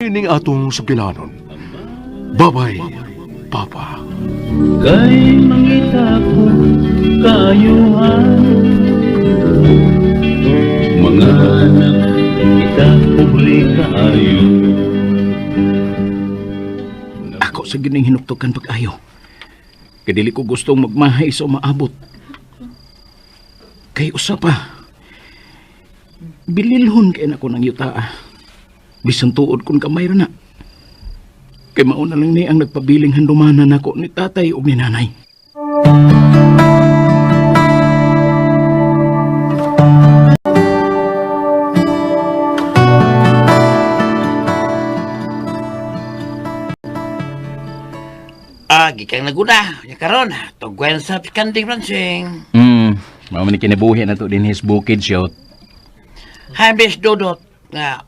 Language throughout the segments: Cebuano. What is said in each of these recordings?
Ning atong sugilanon. Babay, Papa. Kay mangita ko kaayuhan. Mga anak kita pobre kaayo. Ako sa gining hinuktukan pag-ayo. Kay dili ko gustong magmahay sa umaabot. Kay usa pa. Bililhon kay nako ng yutaa. Bisan tuod kun kamay ra na. Kay mao na lang ni ang nagpabiling handumanan nako ni tatay ug ni nanay. Ah, gikang naguna. Nya karon, tugwan sa kanding Francing. Mao man ni kinabuhi na to dinhi sa bukid shot. Habis dudot nga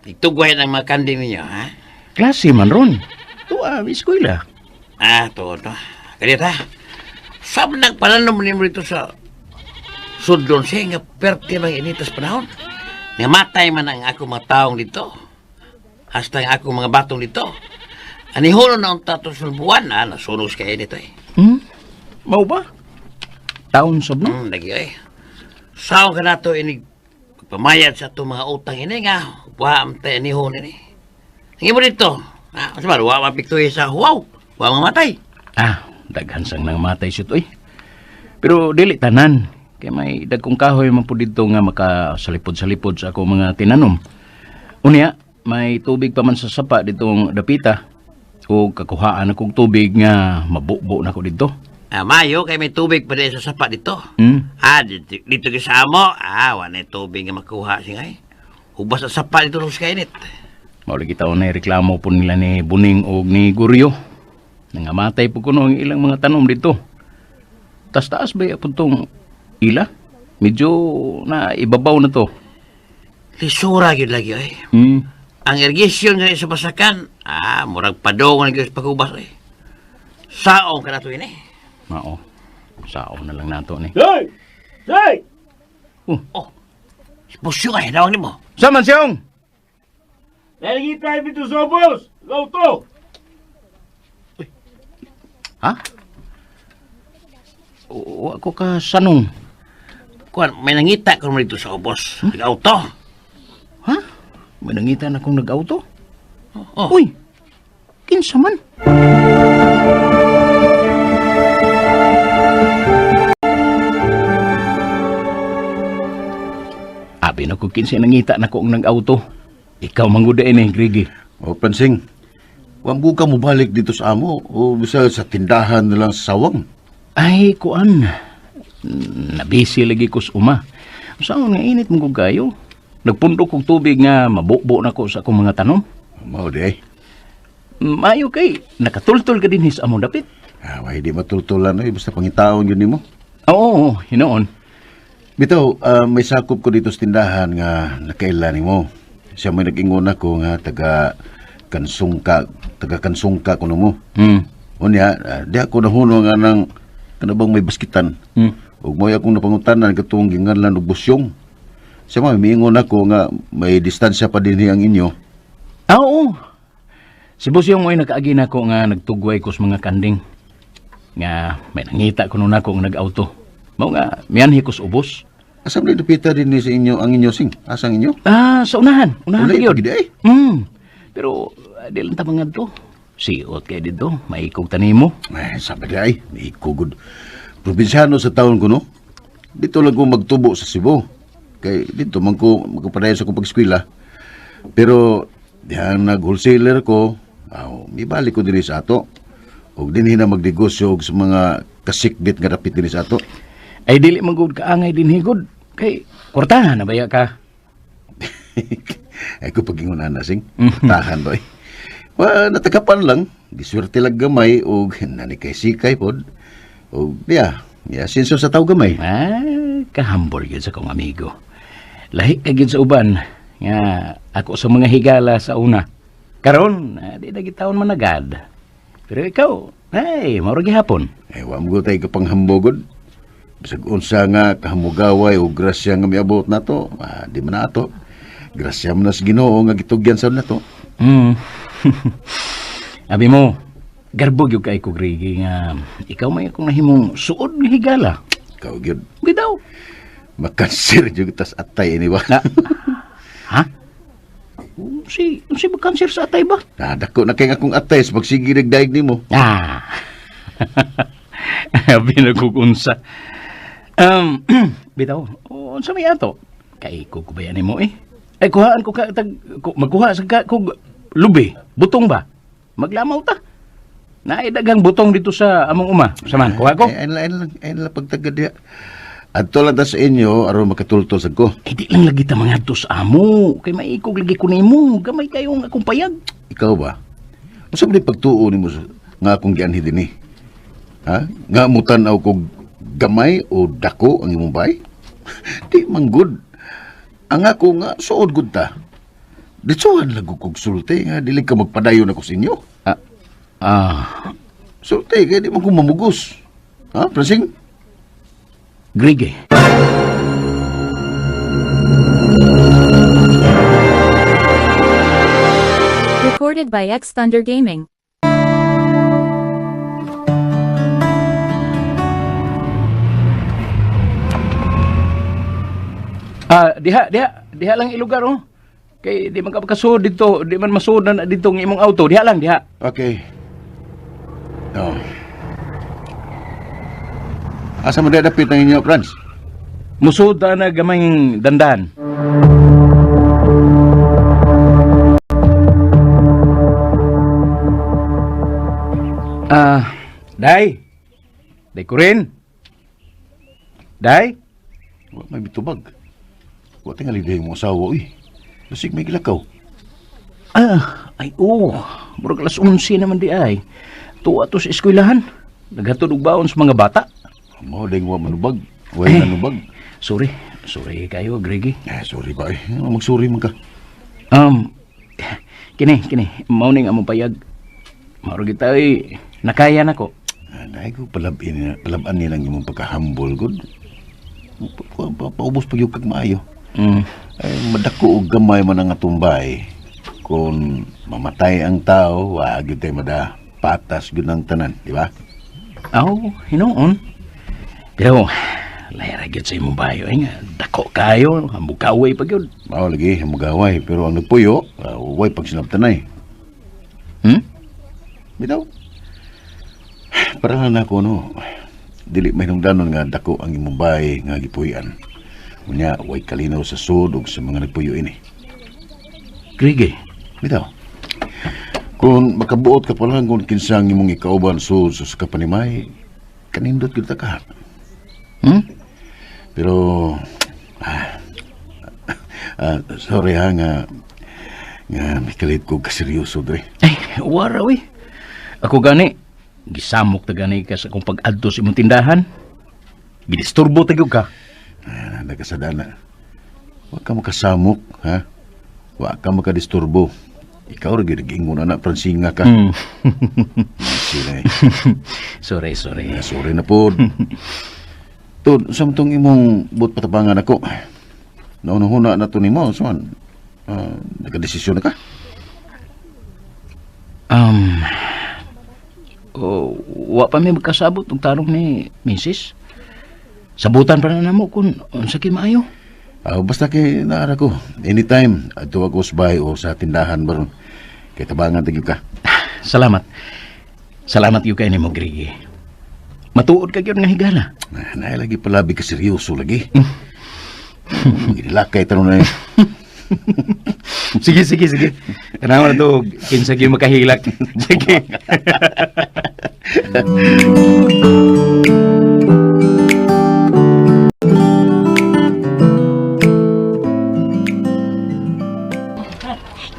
itugway ng mga kanding ninyo, ha? Klase man ron. Tuwa, eskwela. Ah, to to. Kaya ta. Sab nagpalanom nimo dito sa sudlon siya nga perte bang initas panahon. Nga matay man ang ako mga taong dito. Hasta ang ako mga batong dito. Anihuno na ang tato sa buwan, ah, nasunog sa kayo dito eh. Mao ba? Taon sab no? Lagi ay. Saon ka na to inig pamayad sa itong mga utang ini nga. Wa am tayo ni hon ini. Ang imo dito. Ah, sa ba wa mapiktuhi sa huwaw. Wa mamatay. Ah, daghan sang nang matay siya to eh. Pero dili tanan. Kay may dagkong kahoy man po dito nga makasalipod-salipod sa ako mga tinanom. Unya, may tubig pa man sa sapa ditong dapita. O kakuhaan akong tubig nga mabubo na ko dito. Ah, mayo kay may tubig pa din sa sapa dito. Ah, dito, dito kay sa amo. Ah, wa na tubig nga makuha singay. Hubas sa sapa dito sa kainit. Mao lagi taon na reklamo po nila ni Buning og ni Guryo. Nangamatay po kuno ang ilang mga tanom dito. Tas taas ba po tong ila? Medyo na ibabaw na to. Lisura gyud lagi ay. Ang irrigation nga sa basakan, ah, murag padongan gyud sa pagubas ay. Saong ka na to ini. Mao. Sao na lang nato ni. Hey! Hey! Oh. Pusyo ay, nawang nimo. Saman siyong! Nalagita dito sa ubos! Lauto! Ha? Wa ko ka sanong. Kuan, may nangita ko dito sa ubos. Nag-auto. Ha? May nangita na akong nag-auto? Oh. Uy! Kinsa man? Abi na ko kinsa nangita na ko ang nag-auto. Ikaw mangguda ini, Grigi. O, Pansing, wag ka mo balik dito sa amo o bisa sa tindahan na lang sa sawang. Ay, kuan. Nabisi lagi ko sa uma. Saan nga init mong kayo? Nagpundok kog tubig nga mabubo na ko sa akong mga tanom. Mao di ay. Maayo kay, nakatultol ka din sa among dapit. Ah, why di matultulan ay basta pangitaon yun nimo. Oo, hinoon. Bitaw, may sakop ko dito sa tindahan nga nakaila nimo. Siya may nag-ingon ako nga taga kansungka kuno mo. Unya, di ako nahuno nga nang kanabang may baskitan. Ug mo'y akong napangutanan katong ginganlan og busyong. Siya may miingon ako nga may distansya pa dinhi ang inyo. Ah, oo. Si Bosyong mo'y nakaagi na ko nga nagtugway ko sa mga kanding. Nga may nangita ko nun ako nga nag-auto. Mao nga, mianhi ko sa ubos. Asa man dapita din ni sa inyo ang inyo sing? Asang inyo? Ah, sa unahan. Unahan Ulay, pa gyud. gid ay. Pero, di lang ta mga to. Siot kay dito, maikog tanimo. Ay, sabi di ay, may kugod. Probinsyano sa taon ko no. Dito lang ko magtubo sa Cebu. Kay dito man ko magpadayon sa akong pag-eskwela. Pero dihang nag-wholesaler ko, aw, mibalik ko dinhi sa ato. Og dinhi na magnegosyo og sa mga kasikbit nga dapit dinhi sa ato. Ay dili man gud kaangay din higod. Kay kwartahan na baya ka. Ay ko pagingon ana sing. Tahan ba eh. Wa natagapan lang, giswerte lang gamay og nani kay sikay pod. Og diya, ya sinso sa taw gamay. Ah, kahambol gyud sa kong amigo. Lahi ka gyud sa uban nga ako sa mga higala sa una. Karon, di na gitawon managad. Pero ikaw, ay, mao ra gihapon. Eh, wa mo tay kapanghambogod. Bisag unsa nga kahamugaway o grasya nga miabot nato, di man na ato. Grasya man na sa Ginoo nga gitugyan sa nato. Abi mo, garbo gyud kay ko Grigi nga ikaw may akong nahimong suod nga higala. Ikaw gyud Bitaw. makanser jud tas atay ini ba. Na. Ha? Si si ba kanser sa atay ba? Ah, dako na kay akong atay sa pagsige nagdaig nimo. Ah. Abi na kog unsa. Bitaw, unsa may ato? Kay ko kubayan nimo eh. Ay kuhaan ko ka tag ko, magkuha sa ka kog lubi, butong ba? Maglamaw ta. Naay daghang butong dito sa among uma. Saman, kuha ko. Ay, ay, lang, ay lang pagtagad diha. Adto lang ta sa inyo aron makatultol sad ko. Eh, di lang lagi ta mangadto sa amo. Kay maikog lagi ko nimo. Gamay kayong akong payag. Ikaw ba? Unsa man pagtuo nimo nga akong gianhi dinhi? Ha? Nga mutan-aw kog gamay o dako ang imong bay? Di man good. Ang ako nga suod gud ta. Ditsuhan lang ko kog sulti nga dili ka magpadayon ako sa inyo. Ah, ah, Sulti kay di man ko mamugos. Ha, Pransing? Grige. Recorded by X Thunder Gaming. Ah, diha, diha, diha lang ilugar oh. Kay di man ka makasuod dito, di man masuod na dito ang imong auto. Diha lang, diha. Okay. Oh. Asa man dapit ang inyo, Franz? Musuod ta na gamay dandan. Ah, Day. Day ko rin. Day. Wa may mitubag. Wa tingali diha imong asawa uy. Basig may gilakaw. Ah, ay oo. Murag alas 11 naman di ay. Tuwa to sa eskwelahan. Naghatod og baon sa mga bata. Mao ding wa manubag. Wa nanubag. Sorry. Sorry kayo, Gregi. Eh, sorry ba eh. Ano Magsuri man ka. Um, kini, kini. Mao ning among payag. Mao ra kita ay nakaya nako. Ah, Dahil ko palabin, palaban nilang imong pagka-humble good. Paubos pag kag maayo. Ay, madako og gamay man ang atumbay. Kung mamatay ang tao, wa gyud tay mada patas gyud ang tanan, di ba? Aw, hinuon. Pero, layra gyud sa imong bayo ay nga. Dako kayo, ambukaway pa gyud. Mao lagi mugaway pero ang nagpuyo, way pagsinabtanay. Bitaw. Para lang nako no. Dili mahinungdanon nga dako ang imong bahay nga gipuy-an. Unya way kalinaw sa sud ug sa mga nagpuyo ini. Grige. Bitaw. Kung makabuot ka pa lang kung kinsa ang imong ikauban sud sa kapanimay, kanindot gyud ta ka. Pero sorry ha nga nga mikalit ko kaseryoso dre. Ay, wara uy. Ako gani, gisamok ta gani ka sa akong pag-adto sa imong tindahan. Gidisturbo ta gyud ka. Ah, nagkasadana. Wa ka makasamok, ha? Wa ka makadisturbo. Ikaw ra gyud giingon ana Francinga ka. Sila eh. Sorry, sorry. Eh, sorry na pod. Tod, sa tong imong buot patabangan ako. Naunahuna na to nimo, so nagkadesisyon na ka. Oh, wa pa mi magkasabot og tarong ni Mrs. Sabutan pa na namo kung unsa kay maayo. Ah, basta kay naara ko. Anytime, adto ako sa bahay o sa tindahan baron. Kay tabangan ta gyud ka. Salamat. Salamat gyud kay nimo, Grigi. Matuod ka gyud nga higala. Ah, naay lagi palabi ka seryoso lagi. Gilakay tanong na eh. Sige, sige, sige. Tanaw na to, kinsa gyud makahilak. Sige.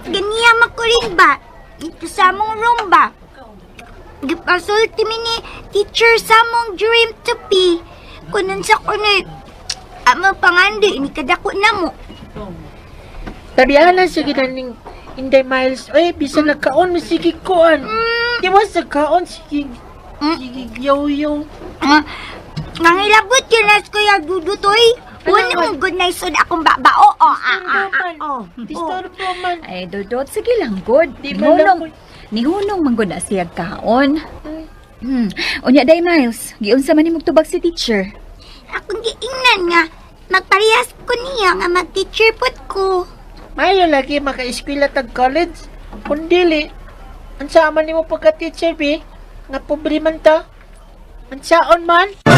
Ganiya makuling ba? Ito sa among room ba? Gipasulti mi ni teacher sa among dream to be. Kunan sa kunoy, among pangando, ini kadako na mo. Tariana sige na ning Inday Miles. Oy, bisan nagkaon, sige kuan. Di ba sa kaon, sige, sige, yo-yo. Ah, nangilabot yun as kuya dudutoy. Una mong good night sud akong baba. Oo, ah, ah, ah, man. oh. Disturbo man. Ay, Dodot, sige lang, good. Di man lang Nihunong, nihunong man gud na siya kaon. Unya day, Miles, giunsa man nimog tubag si teacher? Akong giingnan nga magparehas ko niya nga mag-teacher pud ko. Mayo lagi maka-eskwela tag college. Kung dili, unsa man nimo pagka-teacher bi? Nga pobre man ta. Unsaon man?